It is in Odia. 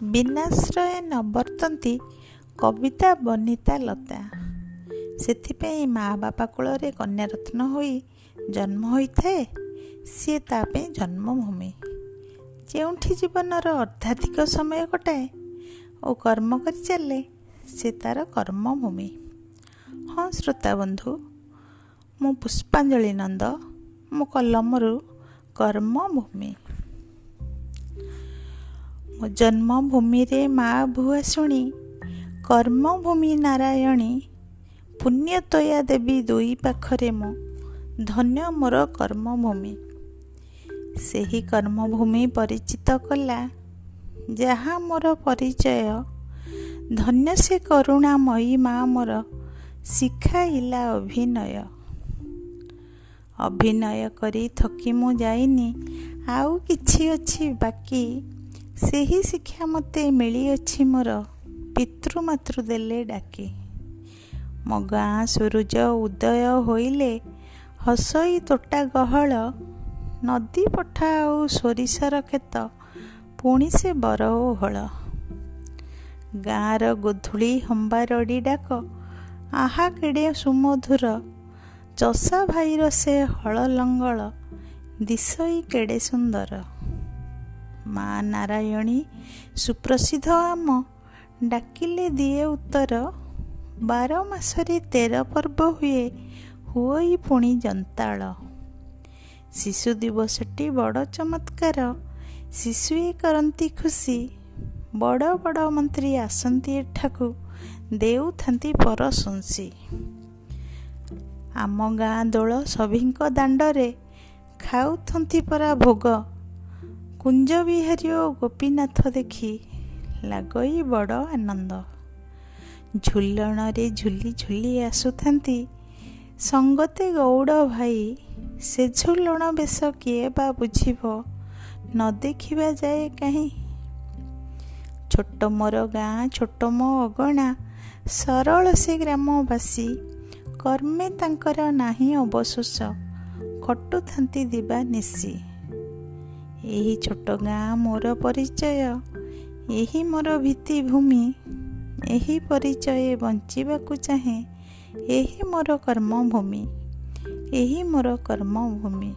ବିନାଶ୍ରୟେ ନ ବର୍ତ୍ତନ୍ତି କବିତା ବନିତା ଲତା। ସେଥିପାଇଁ ମା ବାପା କୋଳରେ କନ୍ୟାରତ୍ନ ହୋଇ ଜନ୍ମ ହୋଇଥାଏ, ସିଏ ତା ପାଇଁ ଜନ୍ମଭୂମି। ଯେଉଁଠି ଜୀବନର ଅର୍ଦ୍ଧାଧିକ ସମୟ କଟାଏ ଓ କର୍ମ କରି ଚାଲେ, ସେ ତା'ର କର୍ମଭୂମି। ହଁ ଶ୍ରୋତା ବନ୍ଧୁ, ମୁଁ ପୁଷ୍ପାଞ୍ଜଳି ନନ୍ଦ, ମୋ କଲମରୁ କର୍ମଭୂମି। ମୋ ଜନ୍ମଭୂମିରେ ମା ଭୁଆଶୁଣି, କର୍ମଭୂମି ନାରାୟଣୀ, ପୁଣ୍ୟତୋୟା ଦେବୀ ଦୁଇ ପାଖରେ ମୁଁ ଧନ୍ୟ ମୋର କର୍ମଭୂମି। ସେହି କର୍ମଭୂମି ପରିଚିତ କଲା ଯାହା ମୋର ପରିଚୟ, ଧନ୍ୟ ସେ କରୁଣାମୟୀ ମା ମୋର ଶିଖାଇଲା ଅଭିନୟ। ଅଭିନୟ କରି ଥକି ମୁଁ ଯାଇନି, ଆଉ କିଛି ଅଛି ବାକି, ସେହି ଶିକ୍ଷା ମୋତେ ମିଳିଅଛି ମୋର ପିତୃମାତୃ ଦେଲେ ଡାକି। ମୋ ଗାଁ ସୂରୁଜ ଉଦୟ ହୋଇଲେ ହସଇ ତୋଟା ଗହଳ, ନଦୀ ପଠା ଆଉ ସୋରିଷର କ୍ଷେତ, ପୁଣି ସେ ବର ଓହଳ। ଗାଁର ଗୋଧୂଳି ହମ୍ବାରଡ଼ି ଡାକ ଆହା କେଡ଼େ ସୁମଧୁର, ଚଷା ଭାଇର ସେ ହଳ ଲଙ୍ଗଳ ଦିଶଇ କେଡ଼େ ସୁନ୍ଦର। ମା ନାରାୟଣୀ ସୁପ୍ରସିଦ୍ଧ ଆମ ଡାକିଲେ ଦିଏ ଉତ୍ତର, 12 ମାସରେ 13 ପର୍ବ ହୁଏ ହୁଅଇ ପୁଣି ଯନ୍ତାଳ। ଶିଶୁ ଦିବସଟି ବଡ଼ ଚମତ୍କାର, ଶିଶୁଏ କରନ୍ତି ଖୁସି, ବଡ଼ ବଡ଼ ମନ୍ତ୍ରୀ ଆସନ୍ତି ଏଠାକୁ ଦେଉଥାନ୍ତି ପରଶଂସି। ଆମ ଗାଁ ଦୋଳ ସଭିଙ୍କ ଦାଣ୍ଡରେ ଖାଉଛନ୍ତି ପରା ଭୋଗ, କୁଞ୍ଜବିହାରୀ ଓ ଗୋପୀନାଥ ଦେଖି ଲାଗଇ ବଡ଼ ଆନନ୍ଦ। ଝୁଲଣରେ ଝୁଲି ଝୁଲି ଆସୁଥାନ୍ତି ସଙ୍ଗତେ ଗଉଡ଼ ଭାଇ, ସେ ଝୁଲଣ ବେଶ କିଏ ବା ବୁଝିବ ନ ଦେଖିବା ଯାଏ କାହିଁ। ଛୋଟ ମୋର ଗାଁ ଛୋଟ ମୋ ଅଗଣା, ସରଳ ସେ ଗ୍ରାମବାସୀ, କର୍ମେ ତାଙ୍କର ନାହିଁ ଅବଶୋଷ ଖଟୁଥାନ୍ତି ଦିବା ନିଶି। ଏହି ଛୋଟ ଗାଁ ମୋର ପରିଚୟ, ଏହି ମୋର ଭିତ୍ତିଭୂମି, ଏହି ପରିଚୟ ବଞ୍ଚିବାକୁ ଚାହେଁ, ଏହି ମୋର କର୍ମଭୂମି, ଏହି ମୋର କର୍ମଭୂମି।